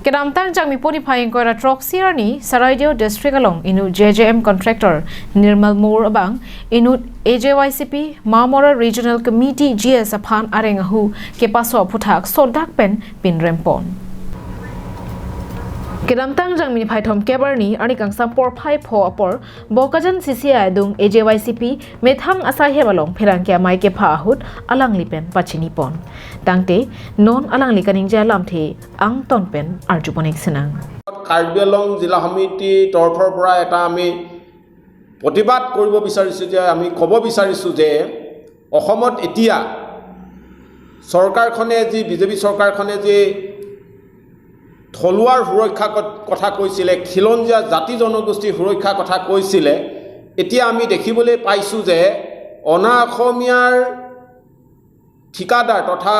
Kedamtang jang mi poni phai koira truck sirani Charaideo district along inu JJM contractor Nirmal Moor abang inu AJYCP Mamora Regional Committee GS aphan areng hu ke paso phuthak sodak pen pinrempon. Kedamtang jang mi phai thom kebarni ani kangsa por phai pho apor Bokajan CCI dung AJYCP methang asai hebalong pherang ke mai ke pha hut alang lipen pachini pon tangte non alang likaning ja lamthe ang ton pen arjuponik sinang. Karbi Anglong জিলা সমিতিৰ তৰফৰ পৰা এটা আমি প্ৰতিবাদ কৰিব বিচাৰিছোঁ যে আমি ক'ব বিচাৰিছোঁ যে অসমত এতিয়া চৰকাৰখনে যি বিজেপি চৰকাৰখনে যি থলুৱাৰ সুৰক্ষা কথা কৈছিলে, খিলঞ্জীয়া জাতি জনগোষ্ঠীৰ সুৰক্ষাৰ কথা কৈছিলে, এতিয়া আমি দেখিবলৈ পাইছোঁ যে অনা অসমীয়াৰ ঠিকাদাৰ তথা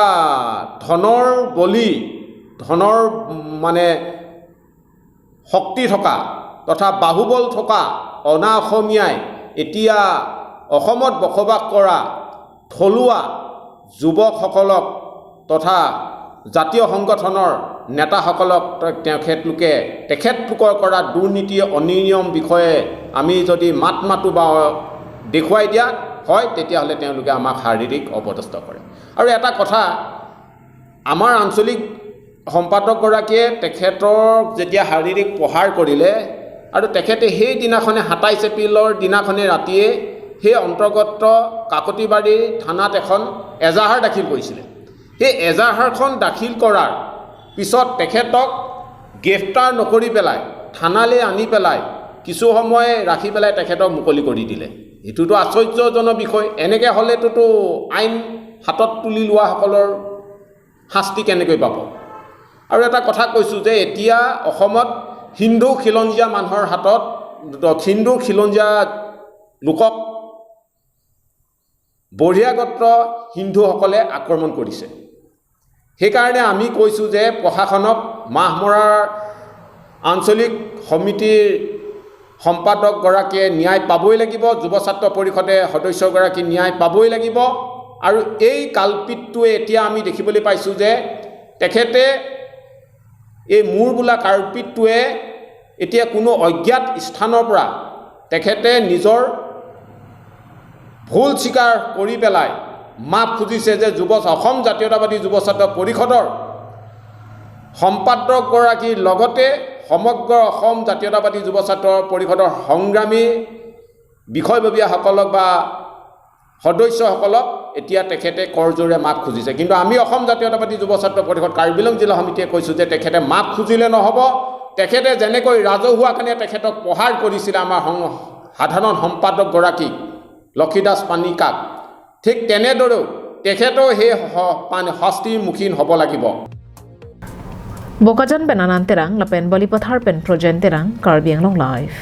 ধনৰ বলি, ধনৰ মানে শক্তি থকা তথা বাহুবল থকা অনা অসমীয়াই এতিয়া অসমত বসবাস কৰা থলুৱা যুৱকসকলক তথা জাতীয় সংগঠনৰ নেতাসকলক তেখেতলোকৰ কৰা দুৰ্নীতি অনিয়ম বিষয়ে আমি যদি মাত মাতোঁ বা দেখুৱাই দিয়া হয়, তেতিয়াহ'লে তেওঁলোকে আমাক শাৰীৰিক অপদস্থ কৰে। আৰু এটা কথা, আমাৰ আঞ্চলিক সম্পাদকগৰাকীয়ে তেখেতক যেতিয়া শাৰীৰিক প্ৰহাৰ কৰিলে আৰু তেখেতে সেই দিনাখনে 27 এপ্ৰিলৰ দিনাখনে ৰাতিয়ে সেই অন্তৰ্গত কাকতিবাৰী থানাত এখন এজাহাৰ দাখিল কৰিছিলে। সেই এজাহাৰখন দাখিল কৰাৰ পিছত তেখেতক গ্ৰেপ্তাৰ নকৰি পেলাই থানালৈ আনি পেলাই কিছু সময় ৰাখি পেলাই তেখেতক মুকলি কৰি দিলে। এইটোতো আশ্চৰ্যজনক বিষয়। এনেকৈ হ'লেতোতো আইন হাতত তুলি লোৱাসকলৰ শাস্তি কেনেকৈ পাব? আৰু এটা কথা কৈছোঁ যে এতিয়া অসমত হিন্দু খিলঞ্জীয়া মানুহৰ হাতত, হিন্দু খিলঞ্জীয়া লোকক বহিৰাগত হিন্দুসকলে আক্ৰমণ কৰিছে। সেইকাৰণে আমি কৈছোঁ যে প্ৰশাসনক মাহমৰাৰ আঞ্চলিক সমিতিৰ সম্পাদকগৰাকীয়ে ন্যায় পাবই লাগিব, যুৱ ছাত্ৰ পৰিষদে সদস্যগৰাকী ন্যায় পাবই লাগিব। আৰু এই কালপিটটোৱে এতিয়া আমি দেখিবলৈ পাইছোঁ যে তেখেতে এই মোৰ বোলা কালপিটটোৱে এতিয়া কোনো অজ্ঞাত স্থানৰ পৰা তেখেতে নিজৰ ভুল স্বীকাৰ কৰি পেলাই মাফ খুজিছে যে অসম জাতীয়তাবাদী যুৱ ছাত্ৰ পৰিষদৰ সম্পাদকগৰাকীৰ লগতে সমগ্ৰ অসম জাতীয়তাবাদী যুৱ ছাত্ৰ পৰিষদৰ সংগ্ৰামী বিষয়ববীয়াসকলক বা সদস্যসকলক এতিয়া তেখেতে কৰজোৰে মাফ খুজিছে। কিন্তু আমি অসম জাতীয়তাবাদী যুৱ ছাত্ৰ পৰিষদ কাৰ্বি আংলং জিলা সমিতিয়ে কৈছোঁ যে তেখেতে মাফ খুজিলে নহ'ব। তেখেতে যেনেকৈ ৰাজহুৱাকাৰণে তেখেতক প্ৰহাৰ কৰিছিলে আমাৰ সাধাৰণ সম্পাদকগৰাকীক লক্ষীদাস পানিকাক, ঠিক তেনেদৰেও তেখেতেও সেই শাস্তিৰ মুখীন হ'ব লাগিব। Bokajan pen Anand Terang, lapen Balipathar pen Projen Terang, Karbi Anglong Live.